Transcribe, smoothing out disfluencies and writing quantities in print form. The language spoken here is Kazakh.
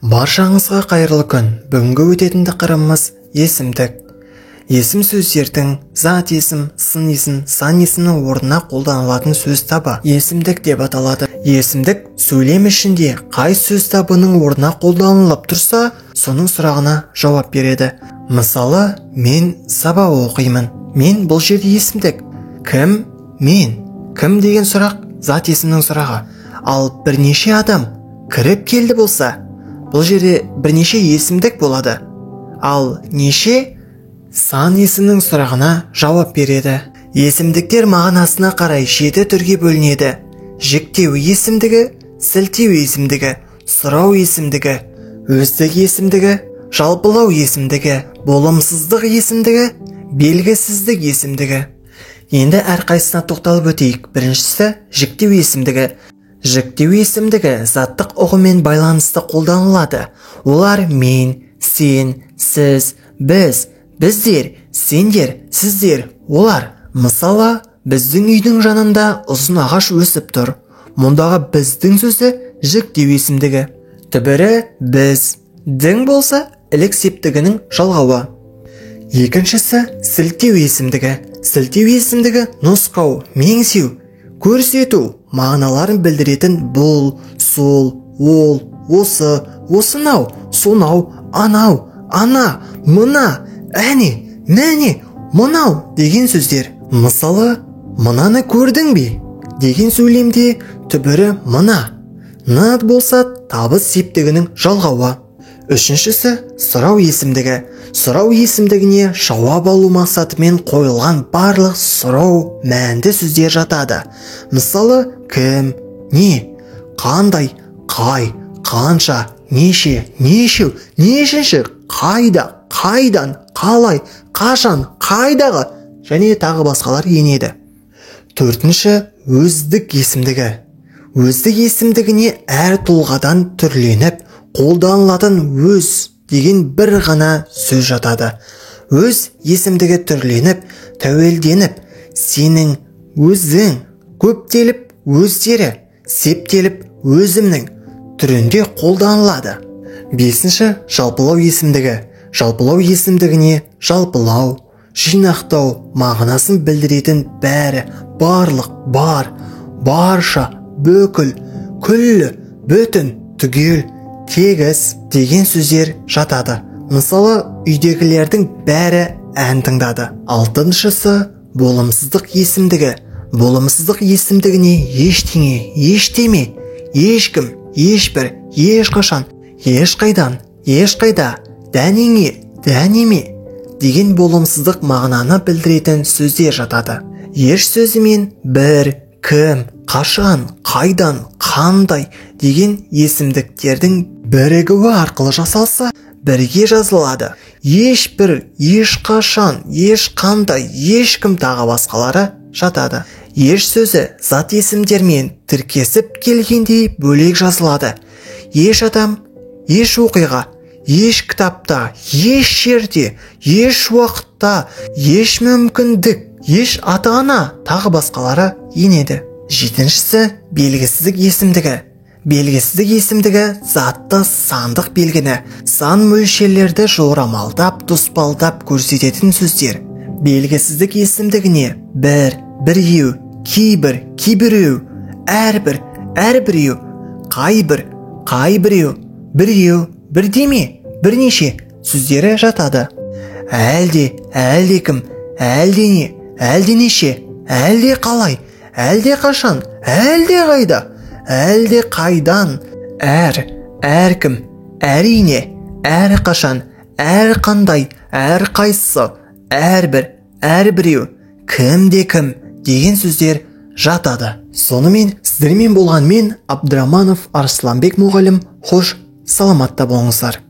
Баршаңызға қайырлы күн. Бүгінгі өтетін тақырыбымыз есімдік. Есім сөздердің зат есім, сын есім, сан есімнің орнына қолданылатын сөз табы есімдік деп аталады. Есімдік сөйлем ішінде қай сөз табының орнына қолданылып тұрса, соның сұрағына жауап береді. Мысалы, мен сабақ оқимын. Мен бұл жерде есімдік. Кім? Мен. Кім деген сұрақ зат есімнің сұрағы. Ал бірнеше адам кіріп келді болса, бұл жерде бірнеше есімдік болады. Ал неше сан есімнің сұрағына жауап береді. Есімдіктер мағынасына қарай 7 түрге бөлінеді. Жіктеу есімдігі, сілтеу есімдігі, сұрау есімдігі, өздік есімдігі, жалпылау есімдігі, болымсыздық есімдігі, белгісіздік есімдігі. Енді әрқайсысына тоқталып өтейік. Біріншісі жіктеу есімдігі. Жіктеу есімдігі заттық ұғыммен байланысты қолданылады. Олар мен, сен, сіз, біз, біздер, сендер, сіздер, олар. Мысалы, біздің үйдің жанында ұзын ағаш өсіп тұр. Мұндағы біздің сөзі жіктеу есімдігі. Түбірі біз, дің болса ілік септігінің жалғауы. Екіншісі сілтеу есімдігі. Сілтеу есімдігі нұсқау, меңзеу, көрсету мағыналарын білдіретін бұл, сол, ол, осы, осынау, сонау, анау, ана, мына, әне, міне, мынау деген сөздер. Мысалы, мынаны көрдің бе деген сөйлемде түбірі мына, ны болса табыс септігінің жалғауы. Үшіншісі сұрау есімдігі. Сұрау есімдігіне жауап алу мақсатымен қойылған барлық сұрау мәнді сөздер жатады. Мысалы, кім, не, қандай, қай, қанша, неше, нешеу, нешінші, қайда, қайдан, қалай, қашан, қайдағы және тағы басқалар енеді. Төртінші өздік есімдігі. Өздік есімдігіне әр тұлғадан түрленіп қолданылатын өз деген бір ғана сөз жатады. Өз есімдігі түрленіп, тәуелденіп, сенің, өзің, көптеліп, өздері, септеліп, өзімнің түрінде қолданылады. Бесінші жалпылау есімдігі. Жалпылау есімдігіне жалпылау, жинақтау мағынасын білдіретін бәрі, барлық, бар, барша, бүкіл, күллі, бүтін, түгел, тегіс деген сөздер жатады. Мысалы, үйдегілердің бәрі ән тыңдады. Алтыншысы болымсыздық есімдігі. Болымсыздық есімдігіне ештеңе, ештеме, ешкім, ешбір, ешқашан, ешқайдан, ешқайда, дәнеңе, дәнеме деген болымсыздық мағынаны білдіретін сөздер жатады. Еш сөзімен бір, кім, қашан, қайдан, қандай деген есімдіктердің бірігуі арқылы жасалса, бірге жазылады. Ешбір, ешқашан, ешқандай, ешкім тағы басқалары жатады. Еш сөзі зат есімдермен тіркесіп келгенде бөлек жазылады. Еш адам, еш оқиға, еш кітапта, еш жерде, еш уақытта, еш мүмкіндік, еш ата-ана тағы басқалары енеді. Жетіншісі белгісіздік есімдігі. Белгісіздік есімдігі затты сандық белгіні, сан мөлшерлерді жорамалдап, тұспалдап көрсететін сөздер. Белгісіздік есімдігіне бір, біреу, кейбір, кейбіреу, әрбір, әрбіреу, қайбір, қайбіреу, біреу, бірдеме, бірнеше сөздері жатады. Әлде, әлдекім, әлдене, әлденеше, әлде қалай, әлде қашан, әлде қайда, әлде қайдан, әр, әркім, әрине, әрқашан, әрқандай, әрқайсысы, әрбір, әрбіреу, кімде кім деген сөздер жатады. Сонымен сіздермен болған мен Абдраманов Арсланбек мұғалім. Хош, саламатта болыңыздар.